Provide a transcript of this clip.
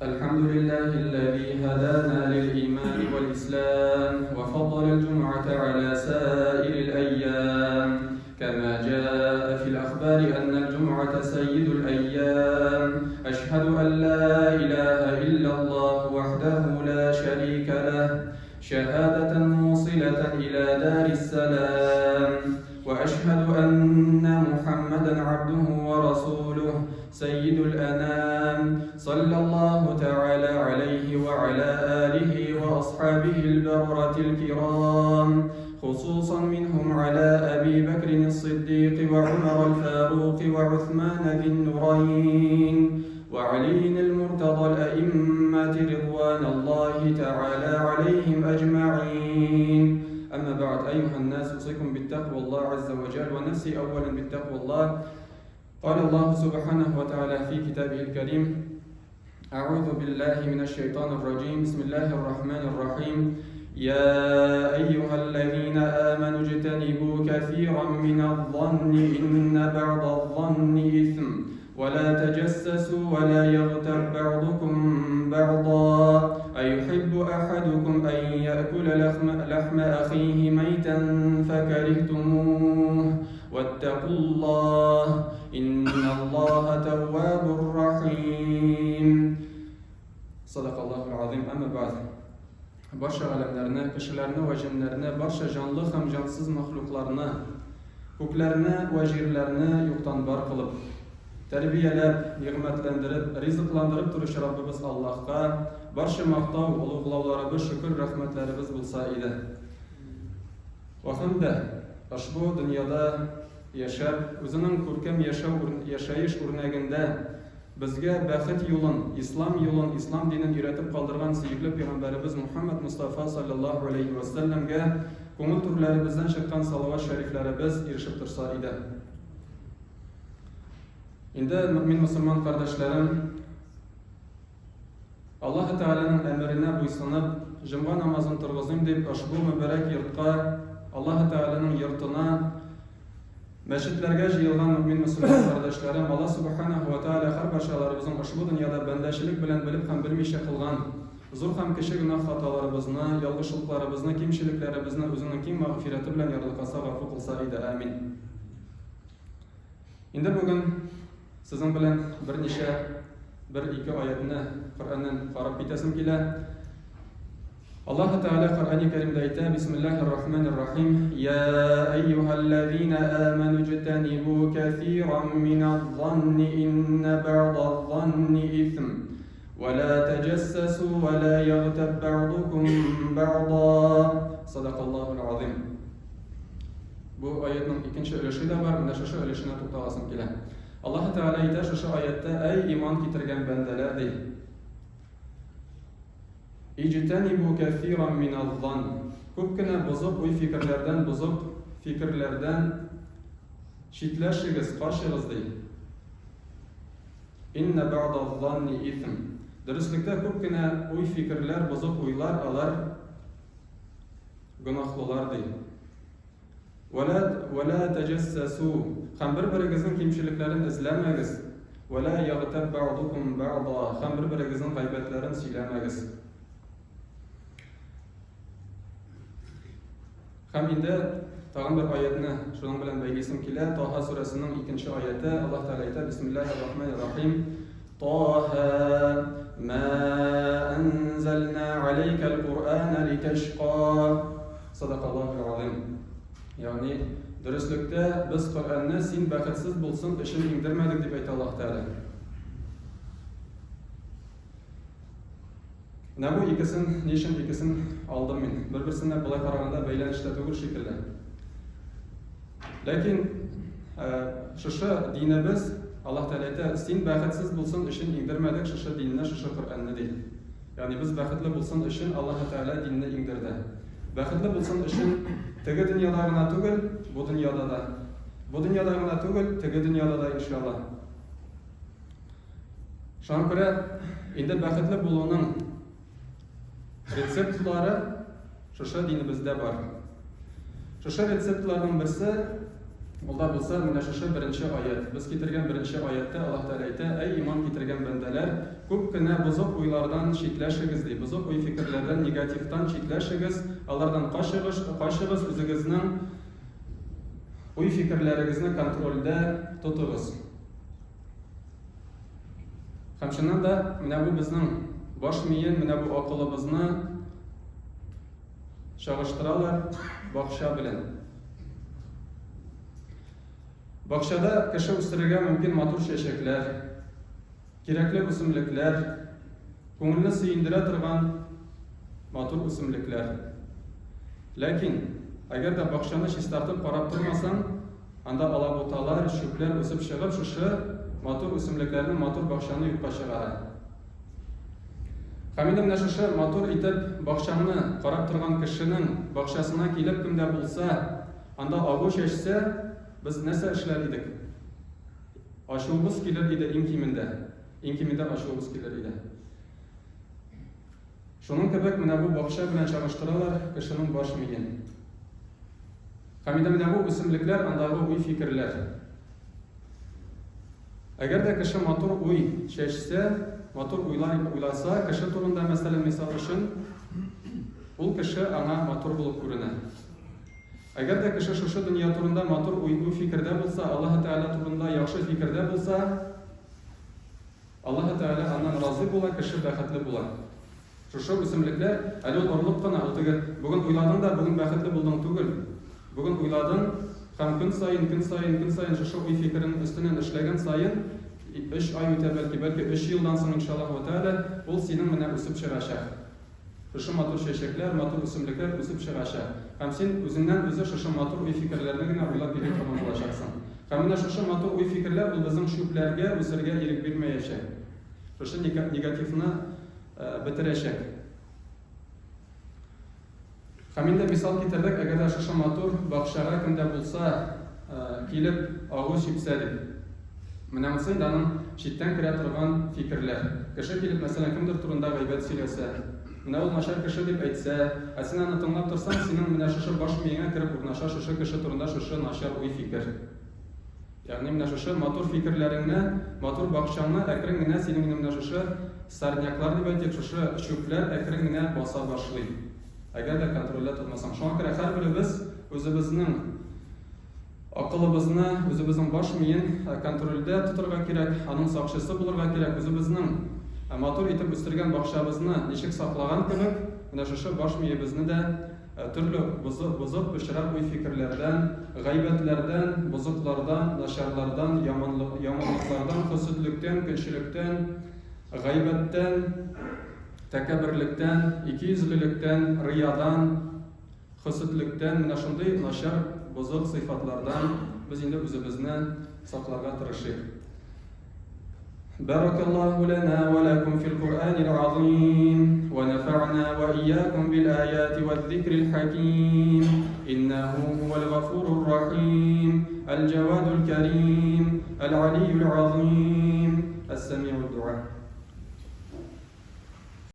الحمد لله الذي هدانا للإيمان والإسلام وفضل الجمعة على سائر الأيام كما جاء في الأخبار أن الجمعة سيد الأيام أشهد أن لا إله إلا الله وحده لا شريك له شهادة موصلة إلى دار السلام وأشهد أن محمدا عبده ورسوله سيد الأنام صلى الله تعالى عليه وعلى آله وأصحابه البررة الكرام خصوصا منهم على أبي بكر الصديق وعمر الفاروق وعثمان ذي النورين وعلي المرتضى الأئمة رضوان الله تعالى عليهم أجمعين أما بعد أيها الناس أوصيكم بالتقوى الله عز وجل ونفسي أولا بالتقوى الله قال الله سبحانه وتعالى في كتابه الكريم أعوذ بالله من الشيطان الرجيم بسم الله الرحمن الرحيم يا أيها الذين آمنوا اجتنبوا كثيرا من الظن إن بعض الظن إثم ولا تجسسوا ولا يغتب بعضكم بعضا أيحب أحدكم أن يأكل لحم, لحم أخيه ميتا فكرهتموه واتقوا الله إن الله تواب رحيم صدق الله العظيم أما بعد Барча галәмнәрне, кешеләрне вә җеннәрне, барча җанлы һәм җансыз мәхлукларны, күкләрне вә җирләрне юктан бар кылып, тәрбияләп, нигъмәтләндереп, ризыкландырып торучы Раббыбыз Аллаһка барча мактау, олуглауларыбыз, шөкер, рәхмәтләребез булса иде. Вә һәм дә ошбу дөньяда яшәп, үзенең күркәм яшәү яшәеш үрнәгендә безгә бәхет юлын, ислам юлын, ислам динен өйрәтеп калдырган сөекле пәйгамбәребез Мухаммад Мостафа салләллаһу галәйһи вә сәлләмгә күңел түрләребездән чыккан салават шәрифләребез ирешеп торса иде. Инде мөэмин мөселман кардәшләрем, Аллаһы Тәгаләнең әмеренә буйсынып, җомга намазын торгызыйм дип, ошбу мөбарәк йортка, Аллаһы Тәгаләнең йортына, мәчетләргә җыелган мөэмин мөселман кардәшләрем, Аллаһ Сүбхәнәһү вә Тәгалә һәрбарчаларыбызның ошбу дөньяда бәндәчелек белән белеп һәм белмичә кылган зур һәм кече гөнаһ-хаталарыбызны, ялгышлыкларыбызны, кимчелекләребезне үзенең киң мәгъфирәте белән ярлыкаса, гафу кылса иде. Амин. Инде бүген сезнең белән берничә бер-ике аятны Коръәннән карап китәсем килә. Аллаһ Тәгалә Коръәни Кәримдә әйтә: Бисмиллаһир Рахманир Рахим. Я әйюһәлләзина аману җтанибу кәсиран миназ-занни инна бa'даз-занни исм. Ва ла таҗассасу ва ла ягтаб бa'дукум бa'да. Садакаллаһул азим. Бу аятның икенче өлеше дә бар, менә шушы өлешенә тукталасым килә. Аллаһ Тәгалә әйтә шушы аятта, әй иман китергән бәндәләр ди. Иҗтәнибу кәфиран миназзан. Күп кенә бозык уй-фикерләрдән, бозык фикерләрдән читләшегез, качыгыз ди. Инна бa'даззанни исм. Дөреслектә күп кенә уй-фикерләр, бозык уйлар алар Гөнаһлылар, ди. Вәлә вәлә тәҗәссәсү. Һәм бер-берегезнең кимчелекләрен эзләмәгез. Вәлә ягътәб бәгъдукум бәгъда. Һәм бер-берегезнең гайбәтләрен сөйләмәгез. Һәм инде тагын бер аятны шуның белән бәйлисем килә. Таһа сүрәсенең икенче аяты. Аллаһ Тәгалә әйтә: Бисмиллаһир рахманир рахим. Таһа ма анзална алейкал Кур'ана литашка. Садакаллахул азим. Ягъни, дөреслектә без Коръәнне син бәхетсез булсын өчен иңдермәдек дип әйтә Аллаһ Тәгалә. Менә бу икесен, ни өчен икесен алдым мин? Бер-берсенә болай караганда бәйләнештә түгел шикелле. Ләкин шушы динебез, Аллаһ Тәгалә әйтә, син бәхетсез булсын өчен иңдермәдек шушы динне, шушы Коръәнне ди. Ягъни без бәхетле булсын өчен Аллаһ Тәгалә динне иңдерде. Бәхетле булсын өчен теге дөньяда гына түгел, бу дөньяда да. Бу дөньяда гына түгел, теге дөньяда да иншалла. Шуңа күрә инде бәхетле булуның рецептлары шушы динебездә бар. Шушы рецептларның берсе Ул да булса, менә шушы беренче аять. Без китергән беренче аятьтә Аллаһ Тәгалә әйтә, Әй иман китергән бәндәләр, күп кенә бозык уйлардан читләшегез, ди. Бозык уй-фикерләрдән, негативтан читләшегез, алардан качыгыз, качыгыз, үзегезнең уй-фикерләрегезне контрольдә тотыгыз. Һәм чыннан да, менә бу безнең баш миен, менә бу акылыбызны чагыштыралар бакча белән. Бакчада кеше үстерергә мөмкин матур чәчәкләр, кирәкле үсемлекләр, күңелне сөендерә торган матур үсемлекләр. Ләкин, әгәр дә бакчаны чистартып карап тормасаң, анда алабуталар, чүпләр үсеп чыгып, шушы матур үсемлекләрне, матур бакчаны юкка чыгара. Һәм инде менә шушы матур итеп бакчаңны карап торган кешенең бакчасына килеп кем дә булса, анда агу чәчсә, без нәрсә эшләр идек? Ачуыбыз килер иде иң кимендә. Иң кимендә ачуыбыз килер иде. Шуның кебек менә бу бакча белән чагыштыралар кешенең баш миен. Һәм инде менә бу үсемлекләр андагы уй-фикерләр. Әгәр дә кеше матур уй чәчсә, матур уйлар уйласа, кеше турында, мәсәлән, мисал өчен, ул кеше аңа матур булып күренә. Әгәр дә кеше шушы дөнья турында матур уй, уй-фикердә булса, Аллаһы Тәгалә турында яхшы фикердә булса, Аллаһы Тәгалә аннан разый була, кеше бәхетле була. Шушы үсемлекләр, әле ул орлык кына, ул теге бүген уйладың да, бүген бәхетле булдың түгел. Бүген уйладың һәм көн саен, көн саен, көн саен шушы уй-фикерең өстеннән эшләгән саен, өч ай үтә бәлки, бәлки өч елдан соң, иншаллаһ вә тәгалә, ул синең менә үсеп чыгачак. Шушы матур чәчәкләр, матур үсемлекләр үсеп чыгачак. Һәм син үзеңнән-үзе шушы матур уй-фикерләрне генә уйлап йөри торган булачаксың. Һәм менә шушы матур уй-фикерләр ул безнең чүпләргә үсергә ирек бирмәячәк. Шушы негативны бетерәчәк. Һәм инде мисал китердек, әгәр дә шушы матур бакчага кем дә булса килеп агу сипсә дип. Менә монысы инде аның читтән керә торган фикерләр. Кеше килеп, мәсәлән, кемдер турында гайбәт сөйләсә, менә ул начар кеше дип әйтсә, ә син аны тыңлап торсаң, синең менә шушы баш миеңә кереп урнаша шушы кеше турында шушы начар уй-фикер. Ягъни менә шушы матур фикерләреңне, матур бакчаңны әкрен генә синең менә шушы сорняклар дип әйтик, шушы чүпләр әкрен генә баса башлый. Әгәр дә контрольдә тотмасаң. Шуңа күрә һәрберебез үзебезнең акылыбызны, үзебезнең баш миен контрольдә тотарга кирәк, аның сакчысы булырга кирәк, үзебезнең матур итеп үстергән бакчабызны ничек саклаган кебек, менә шушы баш миебезне дә Төрле бозык, пычрак уй-фикерләрдән, гайбәтләрдән, бозыклардан, начарлардан, яманлыклардан, хөсетлектән, көнчелектән, гайбәттән, тәкәбберлектән, икейөзлелектән, рыядан, хөсетлектән, менә шундый начар, бозык сыйфатлардан без инде үзебезне сакларга тырышыйк. بارك الله لنا ولكم في القرآن العظيم ونفعنا وإياكم بالآيات والذكر الحكيم إنه هو الغفور الرحيم الجواد الكريم العلي العظيم السميع الدعاء.